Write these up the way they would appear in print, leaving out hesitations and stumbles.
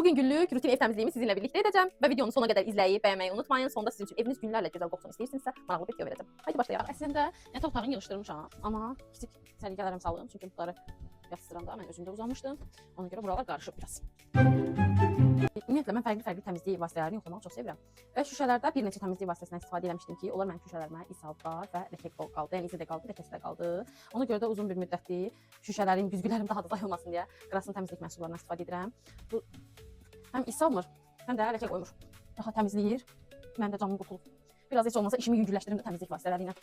Bugün günlük rutin ev təmizliyimi sizinlə birlikdə edəcəm və videonun sonuna qədər izləyib bəyənməyi unutmayın. Sonda sizin üçün eviniz günlərlə gözəl qoxsun istəyirsinizsə, maraqlı bir video verəcəm. Haydi başlayaq. Əslində yataq otağını yığışdırmışam, amma kiçik səliqələrim salım, çünki bunları yatışdıranda mən özüm də uzanmışdım. Ona görə buralar qarışıb biraz. Ümumiyyətlə mən fərqli-fərqli təmizlik vasitələrini yoxlamağı çox sevirəm. Və şüşələrdə bir neçə təmizlik vasitəsindən istifadə eləmişdim ki, onlar mənim şüşələrimə iz saldılar və ləkə qaldı. Yəni izi də qaldı, ləkəsi də qaldı. Ona görə də uzun bir müddətdir şüşələrim, güzgülərim daha da zayi olmasın deyə Grassın təmizlik məhsullarından istifadə edirəm. Bu həm is salmır, həm də ləkə qoymur. Rahat təmizləyir. Mənim də canım qurtulub. Biraz heç olmasa işimi yüngülləşdirim də təmizlik vasitələri ilə.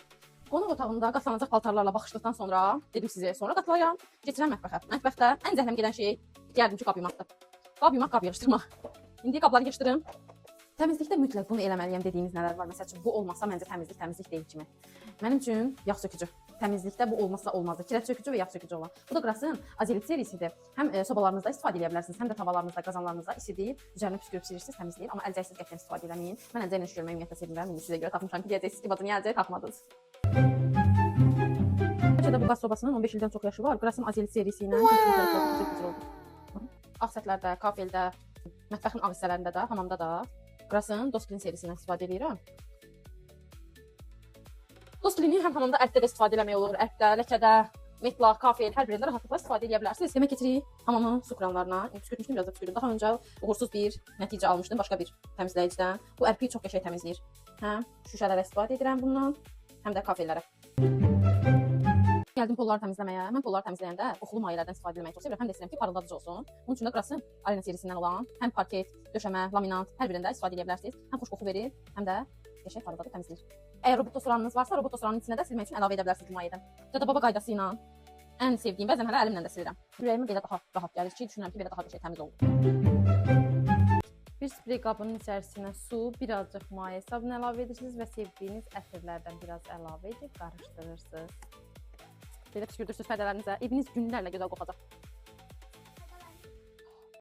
Qonaq otağında qatlanacaq paltarlarla baxışdıqdan sonra dedim sizə, sonra qatlayıram. Keçirəm mətbəxə. Mətbəxdə ən zəhləm gedən şey deyərdim ki, qab yumaqdır. Qab yumaq, qab yığışdırmaq. İndi qabları yığışdırım. Təmizlikdə mütləq bunu eləməliyəm dediyiniz nələr var? Məsəl üçün bu olmasa məncə təmizlik təmizlik deyil kimi. Mənim üçün yağ sökücü. Təmizlikdə bu olmazsa olmazdır. Kirəc sökücü və yağ sökücü olan. Bu da Grassın Azelit serisidir. Həm sobalarınızda istifadə edə bilərsiniz, həm də tavalarınızda, qazanlarınızda isidib, üzərinə püskürüb silirsiniz, təmizləyir. Amma əlcəksiz qətiyyən istifadə eləməyin. Mən əlcəklə şüşürməyi ümumiyyətlə sevmirəm. İndi sizə görə taxmışam ki, deyəcəksiniz ki, bacı niyə əlcək taxmadınız? Bəlkə də bu qaz sobasının 15 ildən çox yaşı var. Grassın Azelit serisi ilə wow. Oldu. Ağ sətlərdə, kafeldə, mətbəxin ağ hissələrində də, hamamda da Grassın Dostklin serisindən istifadə edirəm. Dostklini həm hamamda ərkdə də istifadə eləmək olur. Ərkdə, ləkədə, metla, kafel, hər birində rahatlıqla istifadə edə bilərsiniz. Demək keçirik hamamın su kranlarına. Püskürtmüşdüm, biraz da püskürdüm. Daha öncə uğursuz bir nəticə almışdım başqa bir təmizləyicidən. Bu ərpiyi çox qəşəng təmizləyir. Həm şüşələrə istifadə edirəm bundan, həm də kafellərə. Gəldim polları təmizləməyə. Mən polları təmizləyəndə qoxulu mayələrdən istifadə etməyi çox sevirəm. Həm də istəyirəm ki, parıldadıcı olsun. Bunun üçün də Grassın Arena serisindən olan həm parket, döşəmə, laminat, hər birində istifadə edə bilərsiniz. Həm xoş qoxu verir, həm də qəşəng parıldadıb təmizləyir. Əgər robot tosuranınız varsa, robot tosuranın içinə də silmək üçün əlavə edə bilərsiniz bu mayədən. Dədə baba qaydası ilə ən sevdiyim, bəzən hələ əlimlə də silirəm. Ürəyimə belə daha rahat gəlir ki, düşünürəm ki, belə daha qəşəng təmiz oldu. Bir sprey qabının içərisinə su, birazcıq maye sabun əlavə edirsiniz və sevdiyiniz ətirlərdən biraz əlavə edib qarışdırırsınız. Belə püskürdürsünüz pərdələrinizə, eviniz günlərlə gözəl qoxacaq.